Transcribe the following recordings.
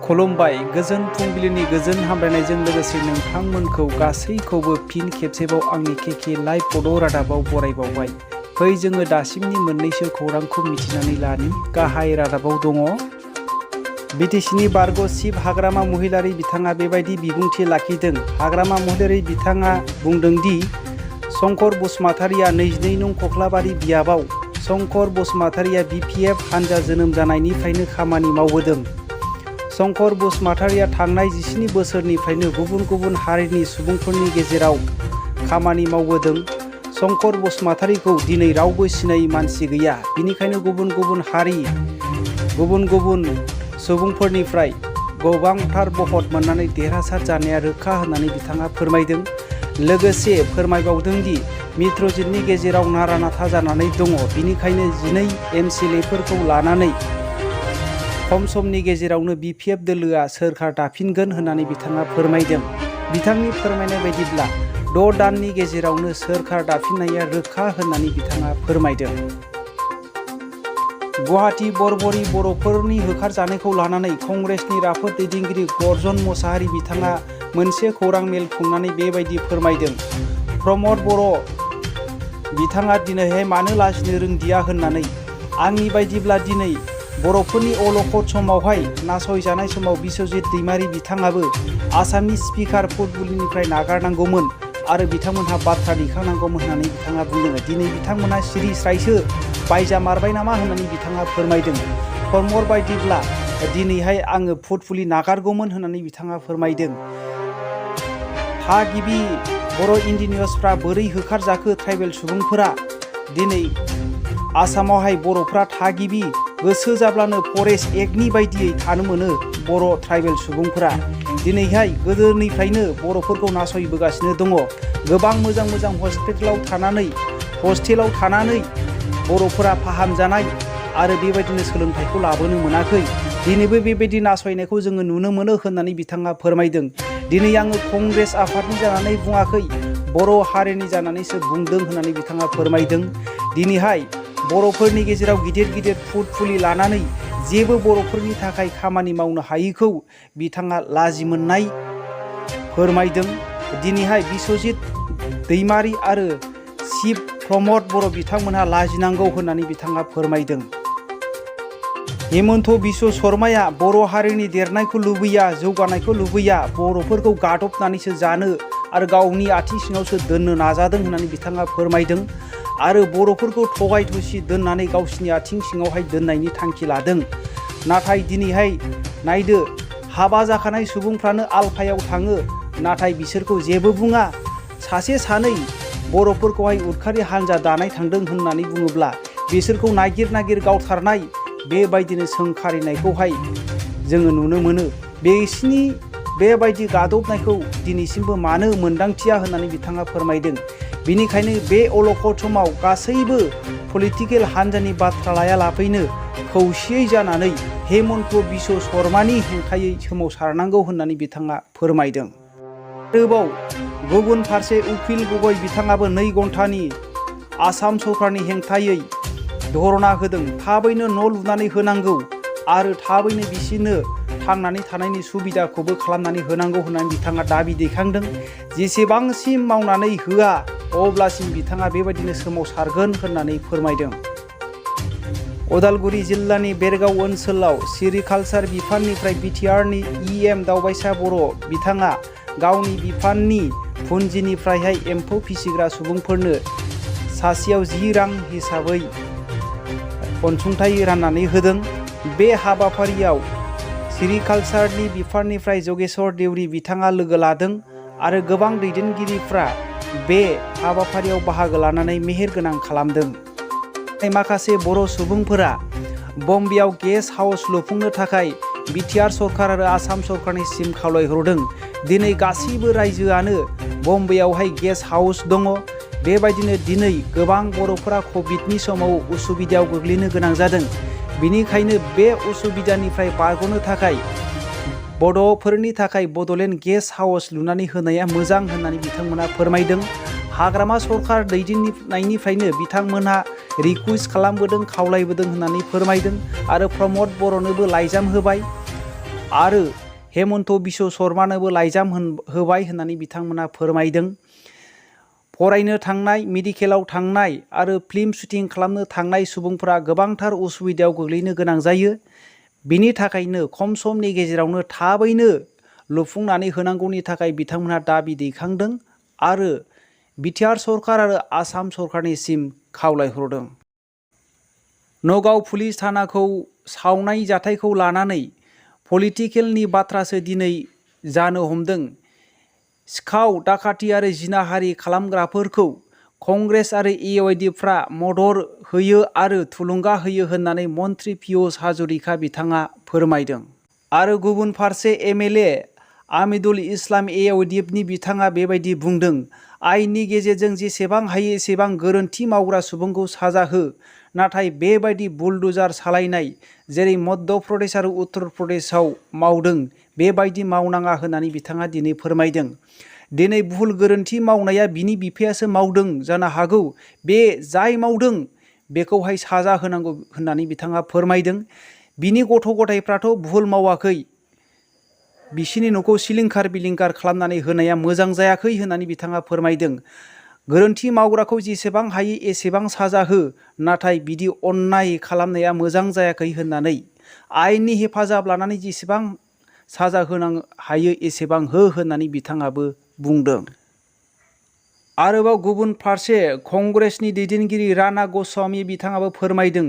खुलुमबाय गोजोन फुंबिलिनि गोजोन हामलायनायजों लोगोसे नोंथांमोनखौ गासैखौबो फिन खेबसेबाव आंनि केके लाइभ बड' रादाबाव बरायबावबाय। फै जोङो दासिमनि मोननैसो खौरांखौ मिथिनानै लानि। गाहाय रादाबाव दङ बिटिसिनि बारग' चिफ हाग्रामा महिलारि बिथाङा बेबायदि बिबुंथि लाखिदों। हाग्रामा महिलारि बिथाङा बुंदों दि शंकर बसुमतारिया 22 नं कख्लाबारि बियाबाव शंकर बसुमतारिया BPF हानजा जोनोम जानायनिफ्रायनो खामानि मावबोदों। शंकर बसुमतारिया थांनाय 17 बोसोरनिफ्रायनो गुबुन गुबुन हारिनि सुबुंफोरनि गेजेराव खामानि मावबोदों। शंकर बसुमतारिखौ दिनै रावबो सिनायै मानसि गैया, बिनिखायनो गुबुन गुबुन हारि गुबुन गुबुन सुबुंफोरनिफ्राय गोबांथार भट मोननानै देरहासार जानाया रोखा होननानै बिथाङा फोरमायदों। लोगोसे फोरमायबावदों दि मित्रजितनि गेजेराव नारा नाथा जानानै दङ, बिनिखायनो 12 MCLAफोरखौ लानानै खम समनि गेजेरावनो BPF दोलोआ सोरखार दाफिनगोन होननानै बिथाङा फोरमायदों। बिथांनि फोरमायनाय बायदिब्ला 6 दाननि गेजेरावनो सोरखार दाफिननाया रोखा होननानै बिथाङा फोरमायदों। गुवाहाटी बरबरि बर'फोरनि होखारजानायखौ लानानै कंग्रेसनि राफोद दैदेनगिरि गरजन मुसाहारि बिथाङा मोनसे खौरां मेल खुंनानै बेबायदि फोरमायदों। प्रमद बर' बिथाङा दिनैहाय मानो लाजिनो रोंदिया होननानै। आंनि बायदिब्ला दिनै बर'फोरनि अलखद समावहाय नासयजानाय समाव बिश्वजित दैमारि बिथाङाबो आसामनि स्पिकार फुटबलनिफ्राय नागारनांगौमोन आरो बिथांमोनहा बाथ्रा दैखांनांगौमोन होननानै बिथाङा बुंदों। दिनै बिथांमोनहा सिरि स्रायसो बायजा मारबाय नामा होननानै बिथाङा फोरमायदों। फर्मर बायदिब्ला दिनैहाय आङो फुटबलि नागारगौमोन होननानै बिथाङा फोरमायदों। थागिबि बर' इन्डिनियासफ्रा बोरै होखारजाखो ट्राइबेल सुबुंफोरा दिनै आसामावहाय बर'फ्रा थागिबि गोसो जाब्लानो फरेस्ट एक्टनि बायदियै थानो मोनो। बर' ट्राइबेल सुबुंफोरा दिनैहाय गोदोनिफ्रायनो बर'फोरखौ नासयबोगासिनो दङ। गोबां मोजां मोजां हस्टेलाव थानानै बर'फोरा फाहामजानाय आरो बेबायदिनो सोलोंथाइखौ लाबोनो मोनाखै। दिनैबो बेबायदि नासयनायखौ जोङो नुनो मोनो होननानै बिथाङा फोरमायदों। दिनै आङो कंग्रेस आफादनि जानानै बुङाखै, बर' हारिनि जानानैसो बुंदों होननानै बिथाङा फोरमायदों। दिनैहाय बर'फोरनि गेजेराव गिदिर गिदिर फुटबलि लानानै जेबो बर'फोरनि थाखाय खामानि मावनो हायैखौ बिथाङा लाजि मोननाय फोरमायदों। दिनैहाय बिश्वजित दैमारि आरो चिफ प्रमद बर' बिथांमोनहा लाजिनांगौ होननानै बिथाङा फोरमायदों। हेमन्त बिश्व शर्माया बर' हारिनि देरनायखौ लुबैया, जौगानायखौ लुबैया, बर'फोरखौ गादबनानैसो जानो आरो गावनि आथिं सिङावसो दोननो नाजादों होननानै बिथाङा फोरमायदों। आरो बर'फोरखौ थगाय थसि दोननानै गावसिनि आथिं सिङावहाय दोननायनि थांखि लादों। नाथाय दिनैहाय नायदो, हाबा जाखानाय सुबुंफ्रानो आलफायाव थाङो, नाथाय बिसोरखौ जेबो बुङा। सासे सानै बर'फोरखौहाय उदखारि हान्जा दानाय थांदों होननानै बुङोब्ला बिसोरखौ नागिर नागिर गावथारनाय बेबायदिनो सोंखारिनायखौहाय जोङो नुनो मोनो। बिसिनि बेबायदि गादबनायखौ दिनैसिमबो मानो मोनदांथिया होननानै बिथाङा फोरमायदों। बिनिखायनो बे अलखद समाव गासैबो पलिटिकेल हान्जानि बाथ्रा लायालाफैनो खौसेयै जानानै हेमन्त बिश्व शर्मानि हेंथायै सोमावसारनांगौ होननानै बिथाङा फोरमायदों। आरोबाव गुबुन फारसे उखिल गगৈ बिथाङाबो 2 घन्टानि आसाम सरकारनि हेंथायै धरना होदों। थाबैनो न' लुनानै होनांगौ आरो थाबैनो बिसोरनो थांनानै थानायनि सुबिदाखौबो खालामनानै होनांगौ होननानै बिथाङा दाबि दैखांदों। जेसेबांसिम मावनानै होआ अब्लासिम बिथाङा बेबायदिनो सोमावसारगोन होननानै फोरमायदों। उदालगुरि जिल्लानि बेरगाव ओनसोलाव सेरिकालचार बिफाननिफ्राय बिटिआरनि EM दावबायसा बर' बिथाङा गावनि बिफाननि फुन्जिनिफ्रायहाय एम्फौ फिसिग्रा सुबुंफोरनो सासेयाव 10 रां हिसाबै अनसुंथाइ राननानै होदों। बे हाबाफारियाव सेरिकालचारनि बिफाननिफ्राय जगेश्वर देउरि बिथाङा लोगो लादों आरो गोबां दैदेनगिरिफ्रा बे हाबाफारियाव बाहागो लानानै मेहेर गोनां खालामदों। माखासे बर' सुबुंफोरा बम्बेयाव गेस्ट हाउस लुफुंनो थाखाय बिटिआर सरकार आरो आसाम सरकारनिसिम खावलायहरदों। दिनै गासैबो रायजोआनो बम्बेयावहाय गेस्ट हाउस दङ। बेबायदिनो दिनै गोबां बर'फोरा कभिडनि समाव उसुबिदायाव गोग्लैनो गोनां जादों। बिनिखायनो बे उसुबिदानिफ्राय बारग'नो थाखाय बड'फोरनि थाखाय बड'लेण्ड गेस्ट हाउस लुनानै होनाया मोजां होननानै बिथांमोना फोरमायदों। हाग्रामा सरकार दैदेननायनिफ्रायनो बिथांमोनहा रिकुवेस्ट खालामबोदों, खावलायबोदों होननानै फोरमायदों आरो प्रमद बर'नोबो लाइजाम होबाय आरो हेमन्त बिश्व शर्मानोबो लाइजाम होबाय होननानै बिथांमोना फोरमायदों। फरायनो थांनाय, मेडिकेलाव थांनाय आरो फिल्म शुटिं खालामनो थांनाय सुबुंफोरा गोबांथार उसुबिदायाव गोग्लैनो गोनां जायो। बिनि थाखायनो खम समनि गेजेरावनो थाबैनो लुफुंनानै होनांगौनि थाखाय बिथांमोनहा दाबि दैखांदों आरो बिटिआर सरकार आरो आसाम सरकारनिसिम खावलायहरदों। नगाव पुलिस थानाखौ सावनाय जाथायखौ लानानै पलिटिकेलनि बाथ्रासो दिनै जानो हमदों। सिखाव दाखाथि आरो जिनाहारि खालामग्राफोरखौ कंग्रेस आरो एआइडिएफफ्रा मदद होयो आरो थुलुंगा होयो होननानै मन्त्रि पियुष हाजरिका बिथाङा फोरमायदों। आरो गुबुन फारसे एमएलए आमिदुल इस्लाम एआइडिएफनि बिथाङा बेबायदि बुंदों, आयेननि गेजेरजों जेसेबां हायो एसेबां गोरोन्थि मावग्रा सुबुंखौ साजा हो, नाथाय बेबायदि बुलडुजार सालायनाय जेरै मध्य प्रदेश आरो उत्तर प्रदेशआव मावदों बेबायदि मावनाङा होननानै बिथाङा दिनै फोरमायदों। दिनै भुल गोरोन्थि मावनाया बिनि बिफायासो मावदों जानो हागौ, बे जाय मावदों बेखौहाय साजा होनांगौ होननानै बिथाङा फोरमायदों। बिनि गथ' गथायफ्राथ' भुल मावाखै, बिसिनि न'खौ सिलिंखार बिलिंखार खालामनानै होनाया मोजां जायाखै होननानै बिथाङा फोरमायदों। गोरोन्थि मावग्राखौ जेसेबां हायो एसेबां साजा हो, नाथाय बिदि अन्याय खालामनाया मोजां जायाखै होननानै आयेननि हेफाजाब लानानै जेसेबां साजा होनां हायो एसेबां हो होननानै बिथाङाबो बुंदों। आरोबाव गुबुन फारसे कंग्रेसनि दैदेनगिरि राणा गस्वामी बिथाङाबो फोरमायदों,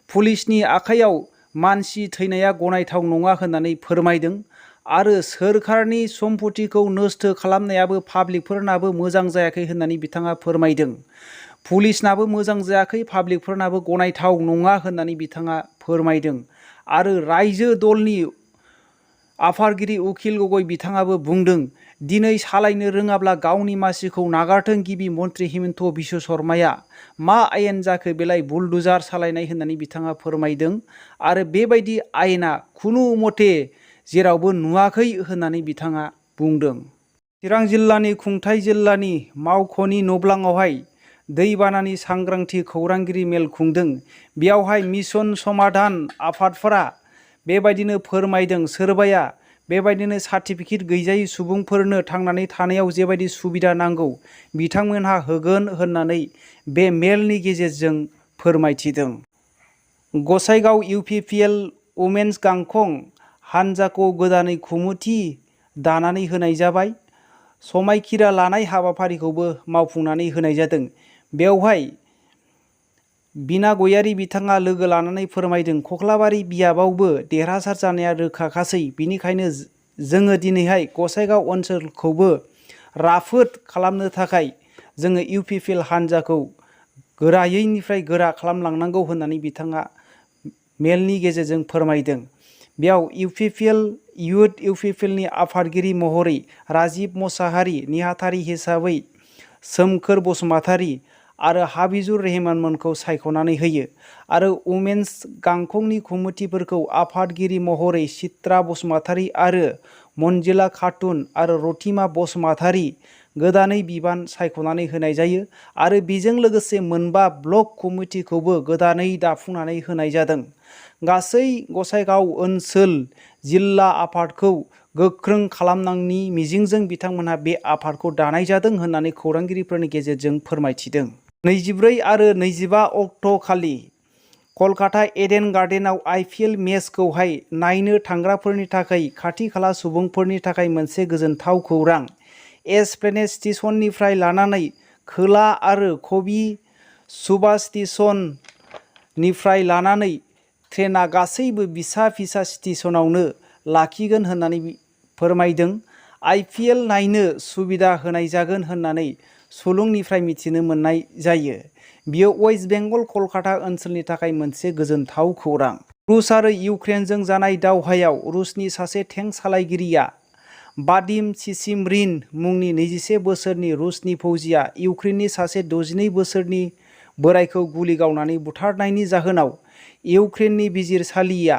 पुलिसनि आखायाव मानसि थैनाया गनायथाव नङा होननानै फोरमायदों आरो सोरखारनि सम्पतिखौ नस्थ' खालामनायाबो पाब्लिकफोरनाबो मोजां जायाखै होननानै बिथाङा फोरमायदों। पुलिसनाबो मोजां जायाखै, पाब्लिकफोरनाबो गनायथाव नङा होननानै बिथाङा फोरमायदों। आरो रायजो दलनि आफादगिरि उकिल गगৈ बिथाङाबो बुंदों, दिनै सालायनो रोङाब्ला गावनि मासिखौ नागारथों गिबि मन्त्रि हेमन्त बिश्व शर्माया। मा आयेन जाखो बेलाय बुलडुजार सालायनाय होननानै बिथाङा फोरमायदों आरो बेबायदि आयेना खुनु मते जेरावबो नुवाखै होननानै बिथाङा बुंदों। चिरां जिल्लानि खुंथाइ जिल्लानि मावख'नि नब्लाङावहाय दैबानानि सांग्रांथि खौरांगिरि मेल खुंदों। बेयावहाय मिशन समाधान आफादफोरा बेबायदिनो फोरमायदों, सोरबाया बेबायदिनो सार्टिफिकेट गैजायै सुबुंफोरनो थांनानै थानायाव जेबायदि सुबिदा नांगौ बिथांमोनहा होगोन होननानै बे मेलनि गेजेरजों फोरमायथिदों। गसाइगाव इउपिपिएल उमेन्स गांखं हानजाखौ गोदानै कमिटि दानानै होनाय जाबाय। समायखिरा लानाय हाबाफारिखौबो मावफुंनानै होनाय जादों। बेवहाय बिना गयारि बिथाङा लोगो लानानै फोरमायदों, कख्लाबारि बियाबावबो देरहासार जानाया रोखाखासै, बिनिखायनो जोङो दिनैहाय गसाइगाव ओनसोलखौबो राफोद खालामनो थाखाय जोङो इउपिपिएल हानजाखौ गोरायैनिफ्राय गोरा खालामलांनांगौ होननानै बिथाङा मेलनि गेजेरजों फोरमायदों। बेयाव इउथ इउपिपिएलनि आफादगिरि महरै राजिब मुसाहारि, नेहाथारि हिसाबै सोमखोर बसुमतारी आरो हाबिजुर रहमानमोनखौ सायख'नानै होयो आरो उमेन्स गांखंनि कमिटिफोरखौ आफादगिरि महरै चित्रा बसुमतारी आरो मनजिला खातुन आरो रतिमा बसुमतारी गोदानै बिबान सायख'नानै होनाय जायो आरो बेजों लोगोसे मोनबा ब्लक कमिटिखौबो गोदानै दाफुंनानै होनाय जादों। गासै गसाइगाव ओनसोल जिल्ला आफादखौ गोख्रों खालामनायनि मिजिंजों बिथांमोनहा बे आफादखौ दानाय जादों होननानै खौरांगिरिफोरनि गेजेरजों फोरमायथिदों। 24 आरो 25 अक्ट' खालि कलकाता एडेन गार्डेनाव आइपिएल मेचखौहाय नायनो थांग्राफोरनि थाखाय खाथि खाला सुबुंफोरनि थाखाय मोनसे गोजोनथाव खौरां। एसप्लेनेड स्टेशननिफ्राय लानानै खोला आरो कबि सुभाष स्टेशननिफ्राय लानानै ट्रेना गासैबो फिसा फिसा स्टेशनावनो लाखिगोन होननानै फोरमायदों। आइपिएल नायनो सुबिदा होनाय जागोन होननानै सुलुंनिफ्राय मिथिनो मोननाय जायो। बियो वेस्ट बेंगल कलकाता ओनसोलनि थाखाय मोनसे गोजोनथाव खौरां। रुस आरो इउक्रेनजों जानाय दावहायाव रुसनि सासे टेंक सालायगिरिया वादिम चिचिमरिन मुंनि 21 बोसोरनि रुसनि फौजिया इउक्रेननि सासे 62 बोसोरनि बोरायखौ गुलि गावनानै बुथारनायनि जाहोनाव इउक्रेननि बिजिरसालिया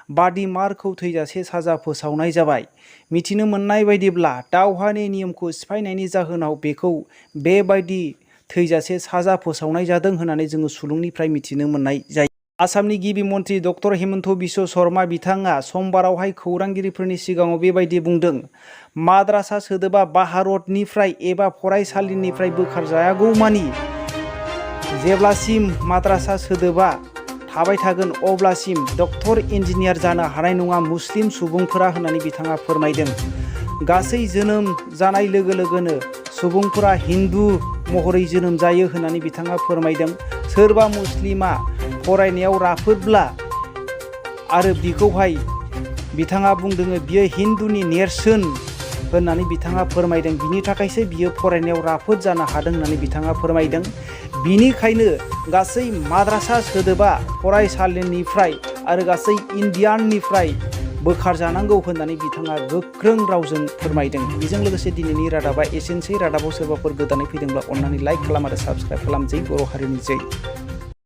वादिमारखौ थैजासे साजा फोसावनाय जाबाय। मिथिनो मोननाय बायदिब्ला दावहानि नियमखौ सिफायनायनि जाहोनाव बेखौ बेबायदि थैजासे साजा फोसावनाय जादों होननानै जोङो सुलुंनिफ्राय मिथिनो मोननाय जायो। आसामनि गिबि मन्त्रि डक्टर हेमन्त बिश्व शर्मा बिथाङा समबारावहाय खौरांगिरिफोरनि सिगाङाव बेबायदि बुंदों। माद्रासा सोदोबा भारतनिफ्राय एबा फरायसालिनिफ्राय बोखारजायागौमानि जेब्लासिम माद्रासा सोदोबा थाबाय थागोन अब्लासिम डक्टर इन्जिनियार जानो हानाय नङा मुस्लिम सुबुंफोरा होननानै बिथाङा फोरमायदों। गासै जोनोम जानाय लोगो लोगोनो सुबुंफोरा हिन्दु महरै जोनोम जायो होननानै बिथाङा फोरमायदों। सोरबा मुस्लिमा फरायनायाव राफोदब्ला आरो बिखौहाय बिथाङा बुंदों बियो हिन्दुनि नेरसोन होननानै बिथाङा फोरमायदों। बिनि थाखायसो बियो फरायनायाव राफोद जानो हादों होननानै बिथाङा फोरमायदों। बिनिखायनो गासै माद्रासा सोदोबा फरायसालिनिफ्राय आरो गासै इन्डियाननिफ्राय बोखारजानांगौ होननानै बिथाङा गोख्रों रावजों फोरमायदों। बेजों लोगोसे दिनैनि रादाबा एसेनोसै। रादाबाव सोरबाफोर गोदानै फैदोंब्ला अन्नानै लाइक खालाम आरो साबस्क्राइब खालाम। जै बर' हारिनि जै।